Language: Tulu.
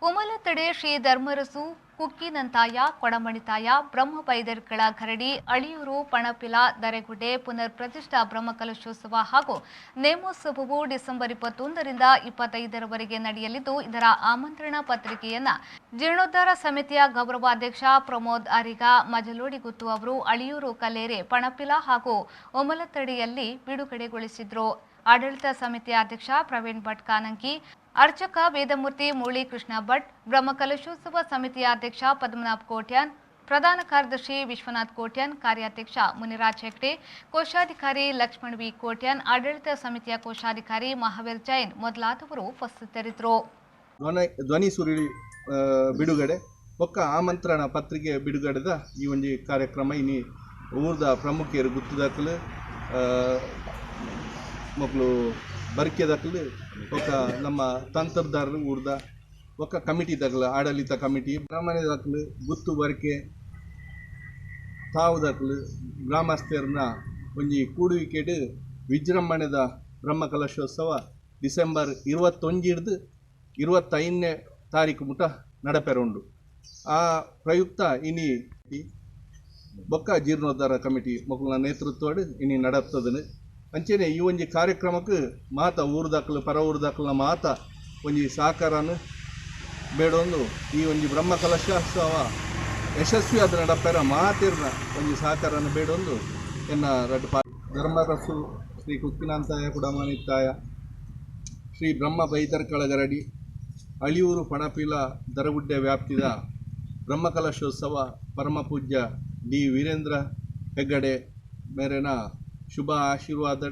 ಉಮಲತಡೆ ಶ್ರೀ ಧರ್ಮರಸು ಕುಕ್ಕಿನಂತಾಯ ಕೊಡಮಣಿತಾಯ ಬ್ರಹ್ಮಬೈದರ್ಕಳ ಗರಡಿ ಅಳಿಯೂರು ಪಣಪಿಲ ದರೆಗುಡ್ಡೆ ಪುನರ್ ಪ್ರತಿಷ್ಠಾ ಬ್ರಹ್ಮಕಲಶೋತ್ಸವ ಹಾಗೂ ನೇಮೋತ್ಸವವು ಡಿಸೆಂಬರ್ 21ರಿಂದ 25ರವರೆಗೆ ನಡೆಯಲಿದ್ದು, ಇದರ ಆಮಂತ್ರಣ ಪತ್ರಿಕೆಯನ್ನು ಜೀರ್ಣೋದ್ಧಾರ ಸಮಿತಿಯ ಗೌರವಾಧ್ಯಕ್ಷ ಪ್ರಮೋದ್ ಅರಿಗ ಮಜಲೋಡಿಗುತ್ತು ಅವರು ಅಳಿಯೂರು ಕಲೇರೆ ಪಣಪಿಲ ಹಾಗೂ ಉಮಲತಡಿಯಲ್ಲಿ ಬಿಡುಗಡೆಗೊಳಿಸಿದರು. ಆಡಳಿತ ಸಮಿತಿಯ ಅಧ್ಯಕ್ಷ ಪ್ರವೀಣ್ ಭಟ್ ಕಾನಂಕಿ, ಅರ್ಚಕ ವೇದಮೂರ್ತಿ ಮುರಳೀಕೃಷ್ಣ ಭಟ್, ಬ್ರಹ್ಮಕಲಶೋತ್ಸವ ಸಮಿತಿಯ ಅಧ್ಯಕ್ಷ ಪದ್ಮನಾಭ್ ಕೋಟ್ಯಾನ್, ಪ್ರಧಾನ ಕಾರ್ಯದರ್ಶಿ ವಿಶ್ವನಾಥ್ ಕೋಟ್ಯಾನ್, ಕಾರ್ಯಾಧ್ಯಕ್ಷ ಮುನಿರಾಜ್ ಹೆಗ್ಡೆ, ಕೋಶಾಧಿಕಾರಿ ಲಕ್ಷ್ಮಣ್ ವಿ ಕೋಟ್ಯಾನ್, ಆಡಳಿತ ಸಮಿತಿಯ ಕೋಶಾಧಿಕಾರಿ ಮಹಾವೀರ್ ಜೈನ್ ಮೊದಲಾದವರು ಉಪಸ್ಥಿತರಿದ್ದರು. ಧ್ವನಿ ಸುರುಳಿ ಬಿಡುಗಡೆ ಬೊಕ್ಕ ಆಮಂತ್ರಣ ಪತ್ರಿಕೆ ಬಿಡುಗಡೆದ ಈ ಒಂದು ಕಾರ್ಯಕ್ರಮ ಇನಿ ಊರ್ದ ಪ್ರಮುಖರು ಗುತ್ತುದಾಕಲು ಮಕ್ಕಳು ಬರಿಕೆದಾಕಲು ಬೊಕ್ಕ ನಮ್ಮ ತಂತ್ರದಾರರು ಊರ್ದ ಬೊಕ್ಕ ಕಮಿಟಿ ದಾಕಲು ಆಡಳಿತ ಕಮಿಟಿ ಬ್ರಾಹ್ಮಣ ದಾಕಲು ಗುತ್ತು ಬರಿಕೆ ತಾವು ದಾಕಲು ಗ್ರಾಮಸ್ಥರನ್ನ ಒಂಜಿ ಕೂಡುವಿಕೆಡ್ ವಿಜೃಂಭಣೆದ ಬ್ರಹ್ಮಕಲಶೋತ್ಸವ ಡಿಸೆಂಬರ್ 21 25ನೇ ತಾರೀಕು ಮುಟ ನಡಪೆರುಂಡು. ಆ ಪ್ರಯುಕ್ತ ಇನಿ ಬೊಕ್ಕ ಜೀರ್ಣೋದ್ಧಾರ ಕಮಿಟಿ ಮಕ್ಕಳ ನೇತೃತ್ವಡ್ ಇನಿ ನಡತ್ತದನು. ಅಂಚೆನೆ ಈ ಒಂಜಿ ಕಾರ್ಯಕ್ರಮಕ್ಕೆ ಮಾತ ಊರು ದಾಖಲು ಪರ ಊರು ದಾಖಲ ಮಾತ ಒಂಜಿ ಸಹಕಾರನು ಬೇಡೊಂದು ಈ ಒಂಜಿ ಬ್ರಹ್ಮಕಲಶೋತ್ಸವ ಯಶಸ್ವಿಯಾದ ನಡಪೆರ ಮಾತಿರ್ನ ಒಂಜಿ ಸಹಕಾರನ ಬೇಡೊಂದು ಎನ್ನ ರಡ್ಡು ಪಾ ಧರ್ಮರಸು ಶ್ರೀ ಕುಕ್ಕಿನಾಂತಾಯ ಕುಡಮನಿತ್ತಾಯ ಶ್ರೀ ಬ್ರಹ್ಮ ಬೈದರ್ಕಳಗರಡಿ ಅಳಿಯೂರು ಪಣಪಿಲ ದರಗುಡ್ಡೆ ವ್ಯಾಪ್ತಿದ ಬ್ರಹ್ಮಕಲಶೋತ್ಸವ ಪರಮಪೂಜ್ಯ ಡಿ ವೀರೇಂದ್ರ ಹೆಗ್ಗಡೆ ಮೇರೆನ ಶುಭ ಆಶೀರ್ವಾದ